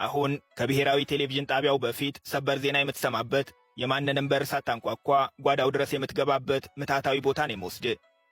አሁን ከብሔራዊ ቴሌቪዥን ጣቢያው በፊት ሰበር ዜና የምትሰማበት፣ የማንንም በር ሳታንኳኳ ጓዳው ድረስ የምትገባበት ምትሃታዊ ቦታ ነው የምወስድ።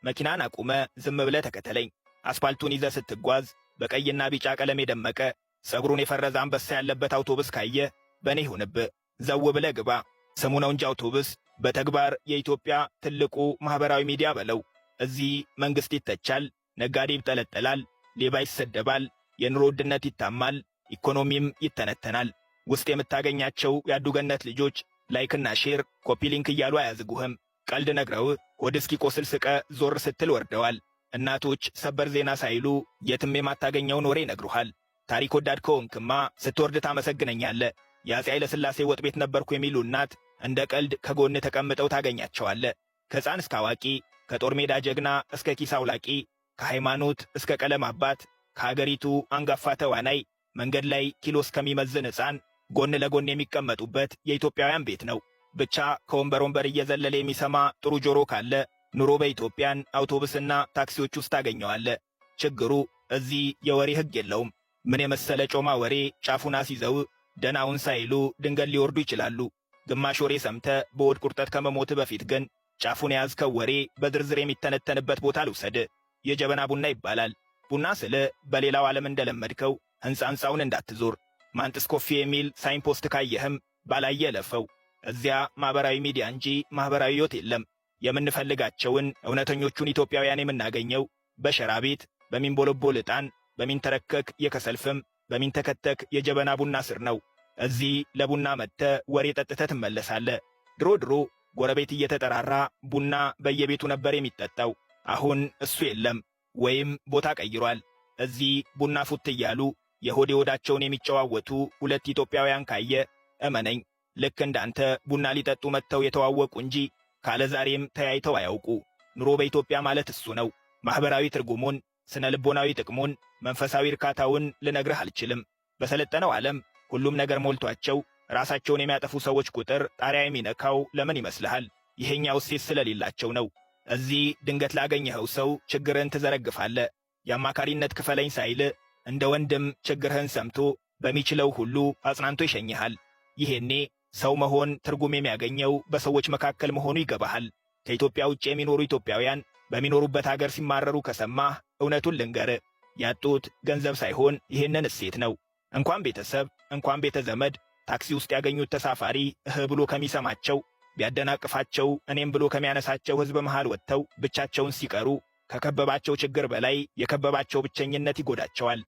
መኪናን አቁመህ ዝም ብለህ ተከተለኝ። አስፋልቱን ይዘህ ስትጓዝ በቀይና ቢጫ ቀለም የደመቀ፣ ጸጉሩን የፈረዘ አንበሳ ያለበት አውቶቡስ ካየህ በእኔ ይሁንብህ፣ ዘው ብለህ ግባ። ስሙ ነው እንጂ አውቶቡስ፣ በተግባር የኢትዮጵያ ትልቁ ማኅበራዊ ሚዲያ በለው። እዚህ መንግሥት ይተቻል፣ ነጋዴ ይብጠለጠላል፣ ሌባ ይሰደባል፣ የኑሮ ውድነት ይታማል፣ ኢኮኖሚም ይተነተናል። ውስጥ የምታገኛቸው ያዱገነት ልጆች like ና share፣ copy link እያሉ አያዝጉህም። ቀልድ ነግረውህ ሆድ እስኪቆስል ስቀህ ዞር ስትል ወርደዋል። እናቶች ሰበር ዜና ሳይሉ የትም የማታገኘውን ወሬ ይነግሩሃል። ታሪክ ወዳድ ከሆንክማ ስትወርድ ታመሰግነኛለህ። የአፄ ኃይለሥላሴ ወጥ ቤት ነበርኩ የሚሉ እናት እንደ ቀልድ ከጎን ተቀምጠው ታገኛቸዋለህ። ከሕፃን እስከ አዋቂ፣ ከጦር ሜዳ ጀግና እስከ ኪስ አውላቂ፣ ከሃይማኖት እስከ ቀለም አባት፣ ከአገሪቱ አንጋፋ ተዋናይ፣ መንገድ ላይ ኪሎ እስከሚመዝን ሕፃን ጎን ለጎን የሚቀመጡበት የኢትዮጵያውያን ቤት ነው። ብቻ ከወንበር ወንበር እየዘለለ የሚሰማ ጥሩ ጆሮ ካለ ኑሮ በኢትዮጵያን አውቶቡስና ታክሲዎች ውስጥ ታገኘዋለህ። ችግሩ እዚህ የወሬ ሕግ የለውም። ምን የመሰለ ጮማ ወሬ ጫፉን አስይዘው ደናውን ሳይሉ ድንገት ሊወርዱ ይችላሉ። ግማሽ ወሬ ሰምተህ በሆድ ቁርጠት ከመሞት በፊት ግን ጫፉን የያዝከው ወሬ በዝርዝር የሚተነተንበት ቦታ ልውሰድ። የጀበና ቡና ይባላል። ቡና ስል በሌላው ዓለም እንደለመድከው ሕንፃ ሕንፃውን እንዳትዞር። ማንጥስ coffee የሚል signpost ካየህም ባላየ እለፈው። እዚያ ማኅበራዊ ሚዲያ እንጂ ማኅበራዊ ሕይወት የለም። የምንፈልጋቸውን እውነተኞቹን ኢትዮጵያውያን የምናገኘው በሸራ ቤት፣ በሚንቦለቦል ዕጣን፣ በሚንተረከክ የከሰል ፍም፣ በሚንተከተክ የጀበና ቡና ስር ነው። እዚህ ለቡና መጥተህ ወሬ ጠጥተህ ትመለሳለህ። ድሮ ድሮ ጎረቤት እየተጠራራ ቡና በየቤቱ ነበር የሚጠጣው። አሁን እሱ የለም ወይም ቦታ ቀይሯል። እዚህ ቡና ፉት እያሉ የሆድ የሆዳቸውን የሚጨዋወቱ ሁለት ኢትዮጵያውያን ካየህ እመነኝ፣ ልክ እንዳንተ ቡና ሊጠጡ መጥተው የተዋወቁ እንጂ ካለ ዛሬም ተያይተው አያውቁ። ኑሮ በኢትዮጵያ ማለት እሱ ነው። ማኅበራዊ ትርጉሙን፣ ስነ ልቦናዊ ጥቅሙን፣ መንፈሳዊ እርካታውን ልነግርህ አልችልም። በሰለጠነው ዓለም ሁሉም ነገር ሞልቷቸው ራሳቸውን የሚያጠፉ ሰዎች ቁጥር ጣሪያ የሚነካው ለምን ይመስልሃል? ይሄኛው እሴት ስለሌላቸው ነው። እዚህ ድንገት ላገኘኸው ሰው ችግርህን ትዘረግፋለህ። የአማካሪነት ክፈለኝ ሳይል እንደ ወንድም ችግርህን ሰምቶ በሚችለው ሁሉ አጽናንቶ ይሸኝሃል። ይሄኔ ሰው መሆን ትርጉም የሚያገኘው በሰዎች መካከል መሆኑ ይገባሃል። ከኢትዮጵያ ውጭ የሚኖሩ ኢትዮጵያውያን በሚኖሩበት አገር ሲማረሩ ከሰማህ እውነቱን ልንገርህ፣ ያጡት ገንዘብ ሳይሆን ይህንን እሴት ነው። እንኳን ቤተሰብ፣ እንኳን ቤተ ዘመድ፣ ታክሲ ውስጥ ያገኙት ተሳፋሪ እህ ብሎ ከሚሰማቸው፣ ቢያደናቅፋቸው እኔም ብሎ ከሚያነሳቸው ሕዝብ መሃል ወጥተው ብቻቸውን ሲቀሩ ከከበባቸው ችግር በላይ የከበባቸው ብቸኝነት ይጎዳቸዋል።